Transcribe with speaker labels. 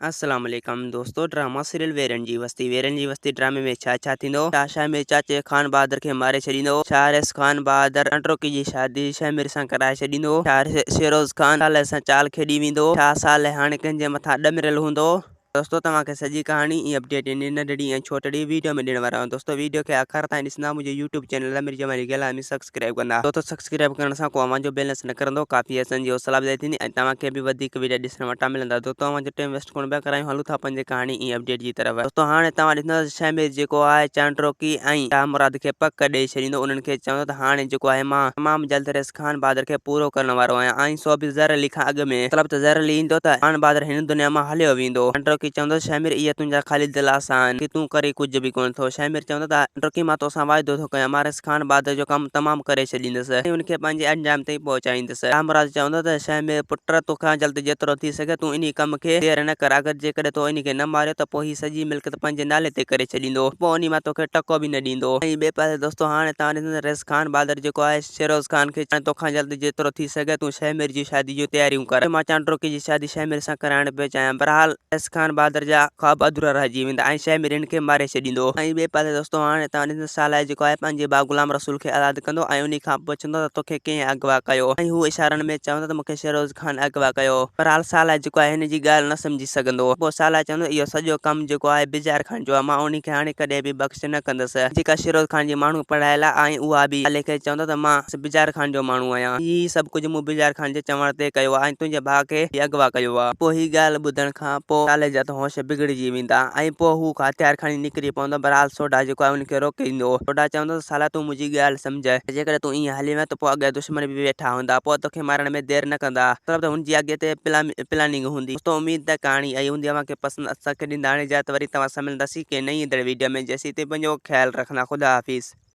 Speaker 1: السلام عليڪم دوستو ڊراما سيريل ويرن جي وستي ويرن جي وستي ڊرامي ۾ ڇا ڇا ٿيندو ڇا شهمير چاچي خان بهادر کي ماري ڇڏيندو ڇا ريس خان بهادر انٽروڪي جي شادي شهمير سان ڪرائي ڇڏيندو ڇا شيروز خان صالح سان چال کيڏي ويندو ڇا صالح هاڻي ڪنهن جي مٿان ڏمريل هوندو دوستو توهان کي سڄي ڪهاڻي ۽ اپڊيٽ هن ننڍڙي ۽ ڇوٽڙي ويڊيو ۾ ڏيڻ وارو آهيان دوستو ويڊيو کي آخر تائين ڏسندا منهنجي يوٽيوب چينل امير جمالي کي لازمي سبسڪرائيب ڪندا دوستو سبسڪرائيب ڪرڻ سان ڪو اوهان جو بيلنس نه ڪرندو ڪافي اسان جي حوصلا افزائي ٿيندي ۽ توهان کي به وڌيڪ ويڊيا ڏسڻ وٽان ملندا دوستو اوهان جو ٽيم ويسٽ ڪونه پيا ڪرايون هلون ٿا پنهنجي ڪهاڻي ۽ اپڊيٽ جي طرف دوستو هاڻي توهان ڏسندا ته شهمير جيڪو آهي چانڊروڪي ۽ شاهه مراد کي پڪ ڏئي ڇڏيندو انهن کي چوندو ته هاڻي جيڪو آهي مان تمام جلد ريس خان بهادر کي پورو ڪرڻ وارو آهيان ۽ سو به زر علي کان اڳ ۾ مطلب ته زر علي ايندو ته خان بهادر هن دنيا مان هليو ويندو چانڊروڪي چوندو شهمير اهي تنهنجا خالي دلاسا آهن ڪي تون ڪري ڪجهه به ڪونه ٿو شهمير چوندو ته چانڊروڪي مان توسان واعدو ٿو ڪيان مان ريس خان بهادر جو ڪم تمام ڪري ڇڏيندس ۽ ان کي پنهنجي انجام تائين پهچائيندس. شاهه مراد چوندو ته شهمير پٽ توکان جلد جيترو ٿي سگهي تون انهي ڪم کي دير نه ڪر اگر جيڪڏهن تو انهي کي نه ماريو ته پوء هي سڄي ملڪيت پنهنجي نالي تي ڪري ڇڏيندو پوء انهي مان توکي ٽڪو به نه ڏيندو. ۽ ٻئي پاسي دوستو هاڻي توهان ڏسندا ته رئيس خان بهادر جيڪو آهي شيروز خان کي چيائين توکان جلد جيترو ٿي سگهي تون شهمير جي شادي جون تياريون ڪر مان چانڊروڪي جي شادي شهمير سان ڪرائڻ پيو چاهيان بهرحال رئيس خان بهادر جا خواب اڌورا رهجي ويندا ۽ شهمير هن کي ماري ڇڏيندو. ۽ ٻئي پاسي دوستو هاڻي توهان ڏسندا صالح جيڪو آهي پنهنجي ڀاء غلام رسول کي آزاد ڪندو ۽ انهي کان پڇندو ته توکي ڪنهن اغوا ڪيو ۽ هو اشارن ۾ چوندو ته مونکي شهروز خان اغوا ڪيو. بهرحال صالح جيڪو آهي هن جي ڳالهه نه سمجهي سگهندو. پوء صالح چوندو اهو سڄو ڪم جيڪو آهي بجار خان جو آهي مان انهي کي هاڻي ڪڏهن به بخش نه ڪندس. جيڪا شهروز خان جي ماڻهو پڙهايل آهي ۽ اها به صالح کي چوندو ته مان بجار خان جو ماڻهو آهيان. هي سڀ ڪجهه مون بجار خان جي چوڻ تي ڪيو آهي ۽ تنهنجي ڀاء کي به اغوا ڪيو آهي. پوء هي ڳالهه ٻڌڻ کان پوء صالح جا ته هوش بگڙجي ويندا ۽ پوء هو هٿيار کڻي نڪري پوندو. بهرحال سوڍا جيڪو آهي ان کي روڪيندو. سوڍا چوندو ته صالح تون منهنجي ڳالهه سمجهه. جيڪڏهن تون ائين هلي وئين ته پوء اڳيان دشمن به ويٺا هوندا. پوء توکي مارڻ ۾ دير نه ڪندا. مطلب ته هن جي اڳتي پلاننگ هوندي. دوستو اميد ته ڪهاڻي آئي هوندي اوهان کي پسند اسان کي ڏيندا هاڻي اجازت وري توهان سان ملنداسين ڪنهن نئين ايندڙ ويڊيو ۾ جيسين تائين پنهنجو خيال رکندا خدا حافظ.